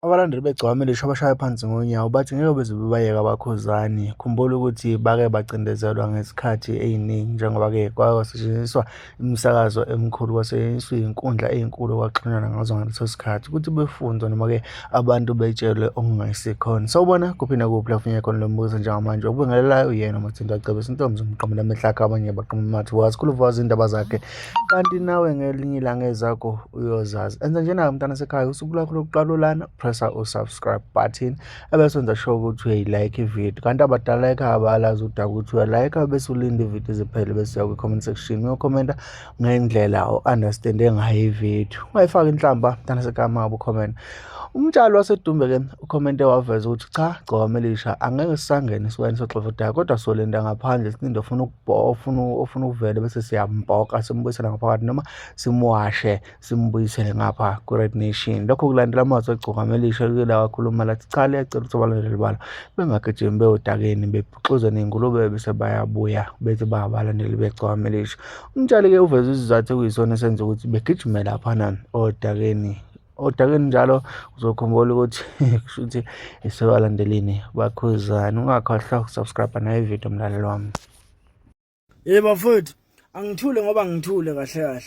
Abalandeli beGcokama Elisha abashaye phansi ngonyawo bathi ngeke beze bebayeke abakhuzani. Khumbula ukuthi bake bacindezelwa ngezikhathi ey'ningi njengoba-ke kwake kwasetshenziswa imisakazo emikhulu, kwasetshenziswa iy'nkundla ey'nkulu okwaxhunyanwa ngazo ngaleso sikhathi ukuthi befunzwe noma-ke abantu betshelwe okungayisikhona. Sawubona kuphi nakuphi la ufinye khona lo mbuzo njengamanje okubingelelayo uyena uMathinta Cebisa intombi zomqamela amehlo akhe abanye baqoma amathe wazi khulu wazi indaba zakhe kanti nawe ngelinye ilanga ezakho uyozazi. Enza njena-ke mntana sekhaya usuku lwakho lokuqala ulana pressa u-subscribe button ebese wenza sure ukuthi uyayilike ividiyo. Kanti abadala ekhaya abalazi udaba ukuthi uyalike bese ulinda ividiyo iziphele bese uya kwi-comment section uyokhomenta ngendlela o-understande ngayo ividiyo. Ungayifaki inhlamba mntana sekhaya uma ngabe ukhomenta. Umtshali waseDumbe-ke ukhomente waveza ukuthi cha Gcokama Elisha angeke sisangene esibayeni soxevodayo kodwa solinda ngaphandle silinde ofuna ofuna ukuvela bese siyampoqa simbuyisela ngaphakathi noma simuwashe simbuyisele ngapha kwi-Red Nation. Lokho kulandela amazwi egcokama elisha like wakhuluma lathi cha liyacela ukuthi abalandeli balo bengagijimi beyodakeni bebhuxuze ney'ngulube bese bayabuya bethi bayabalandeli begcokama elisha. Umtshali-ke uveze isizathu ekuyisona esenza ukuthi begijime laphana odakeni odakeni njalo uzokhumbula ukuthi kusho ukuthi isebalandelini bakhuzani ungakhohlwa ukusubscribe nayo ividiyo mlaleli wami. Yebo bafowethu, angithule ngoba ngithule kahle kahle.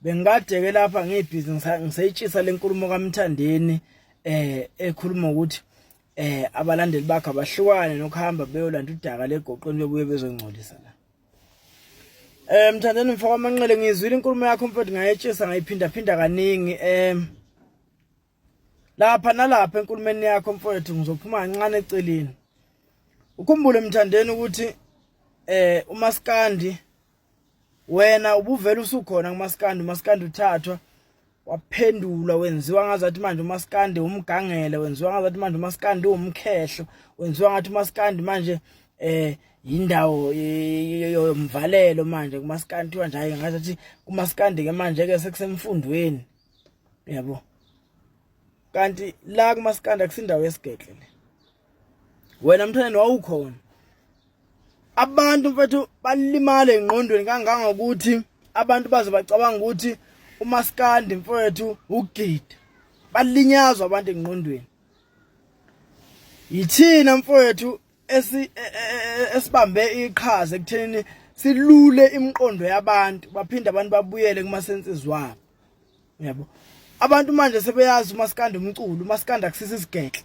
Bengikade ke lapha ngibhizi ngisayitshisa lenkulumo kaMthandeni eh ekhuluma ukuthi eh abalandeli bakhe abahlukane nokuhamba beyolanda udaka legoqweni bebuye bezongcolisa la. Eh Mthandeni mfaka amanqele ngizwile inkulumo yakho mfowethu ngayetshisa ngayiphinda phinda kaningi eh Lapha nalapha enkulumeni yakho mfowethu ngizophuma kancane eceleni. Ukhumbule Mthandeni ukuthi eh uMaskandi wena ubuvela usukhona kuMaskandi, uMaskandi uthathwa waphendulwa wenziwa ngazathi manje uMaskandi umgangele, wenziwa ngazathi manje uMaskandi umkhehlo, wenziwa ngathi uMaskandi manje eh indawo yomvalelo manje kuMaskandi kuthiwa nje hayi ngazathi kuMaskandi ke manje ke sekusemfundweni. Yabo. Kanti la kumaskanda kusindawo yesigedle le. Wena mthane wawukhona. Abantu mfethu balimale engqondweni kangangokuthi abantu baze bacabanga ukuthi umaskandi mfethu ukugida. Balinyazwa abantu engqondweni. Yithina mfowethu esi e, e, e, esibambe iqhaza ekuthenini silule imiqondo yabantu baphinde abantu babuyele kuma senses wabo. Yabo. Abantu manje sebeyazi umaskandi umculo, umaskandi akusisa isigekle.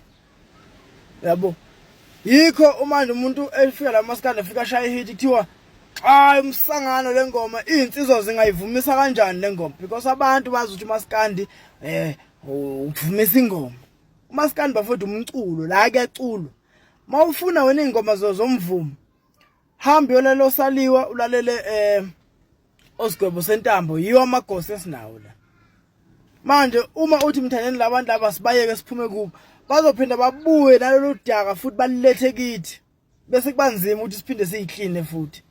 Yabo. Yikho manje umuntu efika la umaskandi efika ashaya ihit kuthiwa hayi umsangano lengoma izinsizwa zingayivumisa kanjani lengoma because abantu bazi ukuthi umaskandi eh uvumisa ingoma. Umaskandi bafowethu umculo la kuyaculwa. Mawufuna wena izingoma zomvumo hamba uyolalela osaliwa ulalele eh osigwebo sentambo yiwo amagosi esinawo la manje uma uthi mthandeni labantu laba sibayeke siphume kubo bazophinda babuye nalolu daka futhi balilethe kithi bese kuba nzima ukuthi siphinde siyikline futhi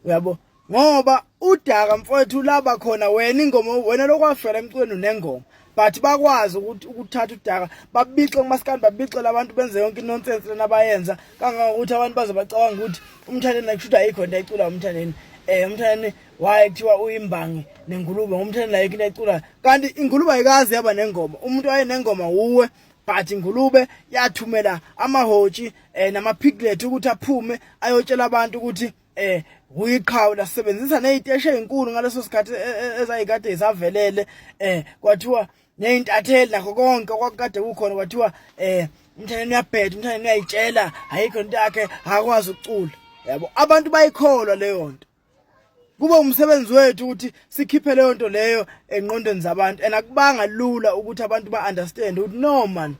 uyabo ngoba udaka mfowethu laba khona wena ingoma wena lokwafela emculweni unengoma but bakwazi ukuthi ukuthatha udaka babixe kumasikandi babixe labantu benze yonke inonsense lena abayenza kangangokuthi abantu baze bacabanga ukuthi umthandeni akushuthi ayikho into ayicula umthandeni eh umthandeni waye kuthiwa uyimbangi nengulube ngumthandeni ayikho into ayiculayo kanti ingulube ayikazi yaba nengoma umuntu wayenengoma wuwe but ingulube yathumela amahotshi eh nama-piglet ukuthi aphume ayotshela abantu ukuthi eh uyiqhawe lasebenzisa neziteshi ezinkulu ngaleso sikhathi e, e, ezayikade isavelele eh kwathiwa nezintatheli nakho konke okwakukade kukhona kwathiwa eh umthaneni uyabheda umthaneni uyayitshela ayikho into yakhe akwazi ukucula yabo abantu bayikholwa leyo nto kube umsebenzi wethu ukuthi sikhiphe leyo nto leyo engqondweni zabantu and akubanga lula ukuthi abantu ba understand ukuthi no man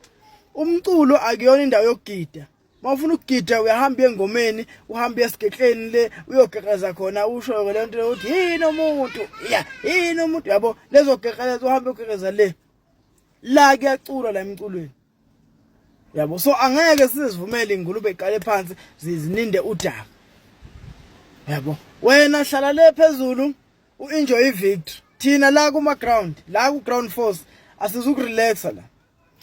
umculo akuyona indawo yokugida Mawufuna ukugida uyahamba engomeni, uhamba esigekleni le uyogeqeza khona usho ke lento ukuthi yini umuntu? Ya, yini umuntu yabo? Lezo geqeza uhamba ugeqeza le. La kuyaculwa la emculweni. Yabo, so angeke sizivumele ingulube iqale phansi zininde udaka. Yabo, wena hlala le phezulu uenjoy victory. Thina la kuma ground, la ku ground force asizukurelaxa la.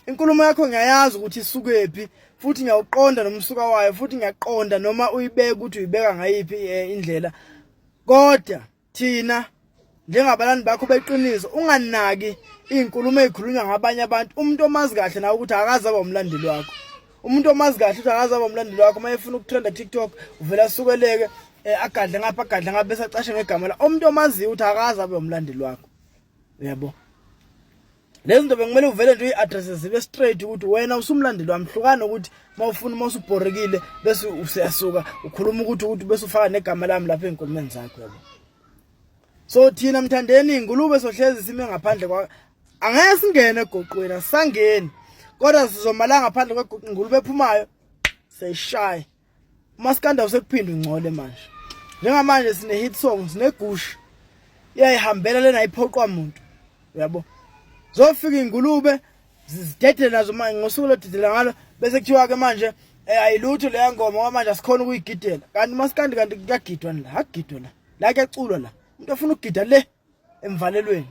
Inkulumo yakho ngiyayazi ukuthi isukephi futhi ngiyawuqonda nomsuka wayo futhi ngiyaqonda noma uyibeka ukuthi uyibeka ngayiphi eh, indlela kodwa thina Njengabalandi bakho beqiniso unganaki izinkulumo ezikhulunywa ngabanye abantu. Umuntu omazi kahle nawe ukuthi akaze aba umlandeli wakho. Umuntu omazi kahle ukuthi akaze aba umlandeli wakho uma efuna ukutrenda TikTok uvela asukeleke eh, agadle ngapha agadle ngapha bese acashe ngegama la. Umuntu omaziyo ukuthi akaze abe umlandeli wakho. Uyabo? Lezi zinto bekumele uvele nje uyi-address zibe straight ukuthi wena usumlandeli wami hlukana ukuthi uma ufuna uma usubhorekile bese usiyasuka ukhuluma ukuthi ukuthi bese ufaka negama lami lapha ey'nkulumeni zakho yabo. So thina Mthandeni ingulube sohlezi sime ngaphandle kwa angeke singene egoqweni asisangeni kodwa sizoma la ngaphandle kwegoqo ingulube ephumayo seyishaya. Umaskanda usekuphinda ungcole manje. Njengamanje sine hit song sinegusha iyayihambela lena ayiphoqwa muntu uyabo. Zofika ingulube zidedele nazo manje ngosuku lodedela ngalo bese kuthiwa ke manje eh, ayilutho leya ngoma ngoba manje asikhona ukuyigidela kanti umaskandi kanti kuyagidwa la akugidwa la la kuyaculwa la umuntu ofuna ukugida le emvalelweni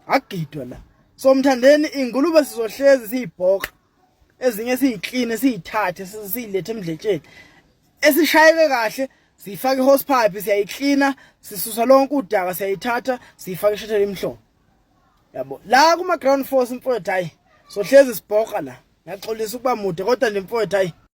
akugidwa la. So Mthandeni ingulube sizohlezi siyibhoka ezinye siyikline siyithathe siyilethe emdletsheni esishayeke kahle siyifaka i-horse pipe siyayiklina sisusa lonke udaka siyayithatha siyifaka eshetheni elimhlophe yabo la kuma ground force mfowethu hayi sohlezi sibhoka la ngiyaxolisa ukuba mude kodwa nje mfowethu hayi.